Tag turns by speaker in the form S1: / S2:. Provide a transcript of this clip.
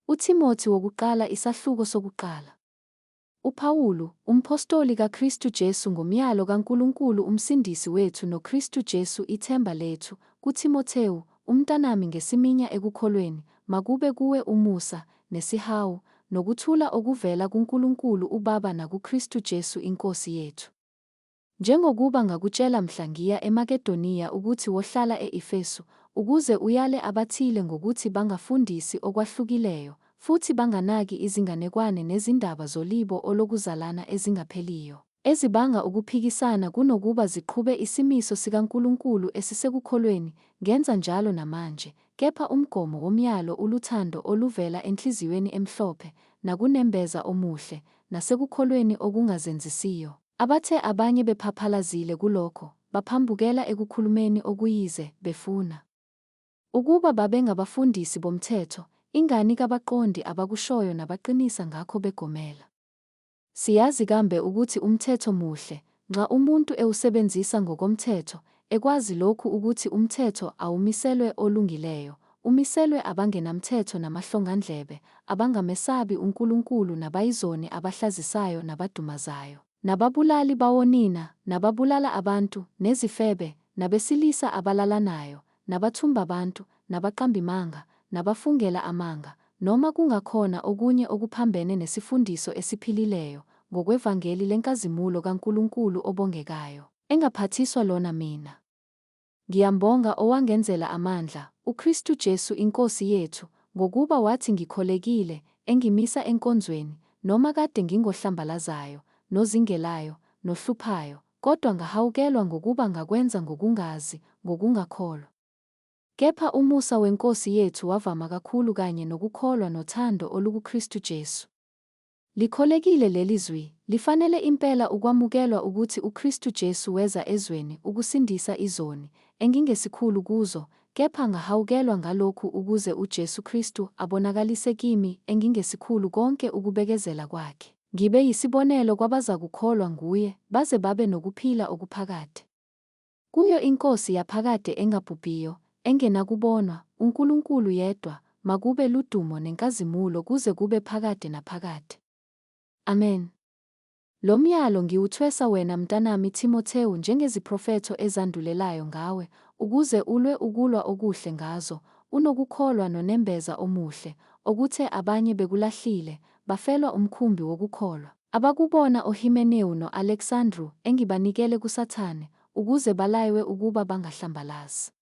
S1: UThimothi wokuqala isahluko sokuqala. UPawulu, umphostoli kaKristu Jesu ngomyalo kaNkulunkulu uMsindisi wethu noKristu Jesu ithemba lethu, kuThimothewu, umntanami ngesiminya ekukholweni, Makube kuwe umusa, nesihawu, nokuthula okuvela kuNkulunkulu uBaba nakuKristu Jesu iNkosi yethu. Njengokuba ngakutshela mhla ngiya eMakedoniya ukuthi wohlala e-Efesu, ukuze uyale abathile ngokuthi bangafundisi okwahlukileyo, futhi banganaki izinganekwane nezindaba zolibo olokuzalana ezingapheliyo, ezibanga ukuphikisana kunokuba ziqhube isimiso sikaNkulunkulu esisekukholweni, ngenza njalo namanje. Kepha umgomo womyalo uluthando oluvela enhliziyweni emhlophe, nakunembeza omuhle, nasekukholweni okungazenzisiyo. Abathe abanye bephaphalazile kulokho, baphambukela ekukhulumeni okuyize, befuna ukuba babe ngabafundisi bomthetho, ingani kabaqondi abakushoyo nabaqinisa ngakho begomela. Siyazi kambe ukuthi umthetho muhle, nxa umuntu ewusebenzisa ngokomthetho, ekwazi lokhu ukuthi umthetho awumiselwe olungileyo, umiselwe abangenamthetho namahlongandlebe, abangamesabi uNkulunkulu nabayizoni abahlazisayo nabadumazayo, nababulali bawonina, nababulala abantu, nezifebe, nabesilisa abalalanayo, nabathumbabantu, nabaqambimanga, nabafungela amanga, noma kungakhona okunye okuphambene nesifundiso esiphilileyo, ngokwevangeli lenkazimulo kaNkulunkulu obongekayo, engaphathiswa lona mina. Ngiyambonga owangenzela amandla, uKristu Jesu iNkosi yethu, ngokuba wathi ngikholekile, engimisa enkonzweni, noma kade ngingohlambalazayo, nozingelayo, nohluphayo, kodwa ngahawukelwa ngokuba ngakwenza ngokungazi, ngokungakholwa. Kepha umusa weNkosi yethu wavama kakhulu kanye nokukholwa nothando olukuKristu Jesu. Likholekile leli zwi, lifanele impela ukwamukelwa ukuthi uKristu Jesu weza ezweni ukusindisa izoni, engingesikhulu kuzo, kepha ngahawukelwa ngalokhu ukuze uJesu Kristu abonakalise kimi engingesikhulu konke ukubekezela kwakhe, ngibe yisibonelo kwabazakukholwa nguye baze babe nokuphila okuphakade. Kuyo iNkosi yaphakade engabhubhiyo, engenakubonwa, uNkulunkulu yedwa, makube ludumo nenkazimulo kuze kube phakade naphakade. Amen. Lo myalo ngiwuthwesa wena mntanami Thimothewu njengeziprofetho ezandulelayo ngawe, ukuze ulwe ukulwa okuhle ngazo, unokukholwa nonembeza omuhle, okuthe abanye bekulahlile, bafelwa umkhumbi wokukholwa, abakubona oHimenewu no-Aleksandru engibanikele kuSathane, ukuze balaywe ukuba bangahlambalazi.